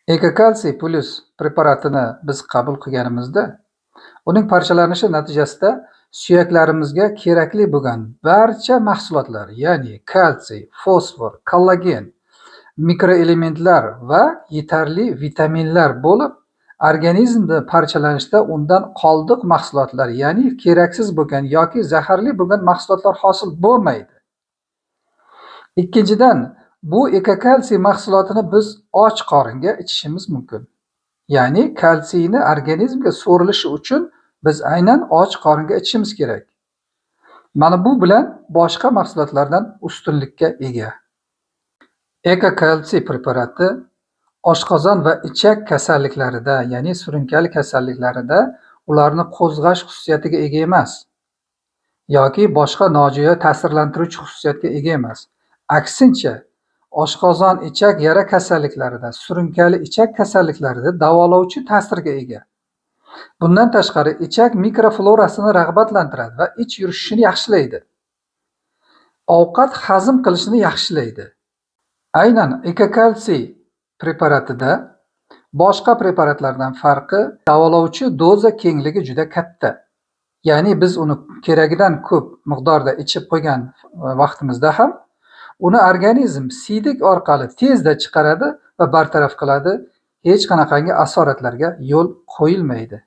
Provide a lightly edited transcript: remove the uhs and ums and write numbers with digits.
Ekokalsiy Plus preparatini biz qabul qilganimizda, uning parchalanishi natijasida suyaklarimizga kerakli bo'lgan barcha mahsulotlar, ya'ni kalsiy, fosfor, kollagen, mikroelementlar va yetarli vitaminlar bo'lib, organizmda parchalanishda undan qoldiq mahsulotlar, ya'ni keraksiz bo'lgan yoki zaharli bo'lgan mahsulotlar hosil bo'lmaydi. Ikkinchidan, bu ekokalsiy mahsulotini biz och qoringa ichishimiz mumkin. Ya'ni kalsiyni organizmga so'rilishi uchun biz aynan och qoringa ichishimiz kerak. Mana bu bilan boshqa mahsulotlardan ustunlikka ega. Ekokalsiy preparati oshqozon va ichak kasalliklarida, ya'ni surunkali kasalliklarida ularni qo'zg'ash xususiyatiga ega emas yoki boshqa nojo'ya ta'sirlantiruvchi xususiyatga ega emas. Aksincha, oshqozon, ichak yara kasalliklarida, surunkali ichak kasalliklarida davolovchi ta'sirga ega. Bundan tashqari, ichak mikroflorasini rag'batlantiradi va ich yurishini yaxshilaydi. Ovqat hazm qilishni yaxshilaydi. Aynan ekokalsiy preparatida boshqa preparatlardan farqi davolovchi doza kengligi juda katta. Ya'ni biz uni keragidan ko'p miqdorda ichib qo'ygan vaqtimizda ham uni organizm siydik orqali tezda chiqaradi va bartaraf qiladi. Hech qanaqangi asoratlarga yo'l qo'yilmaydi.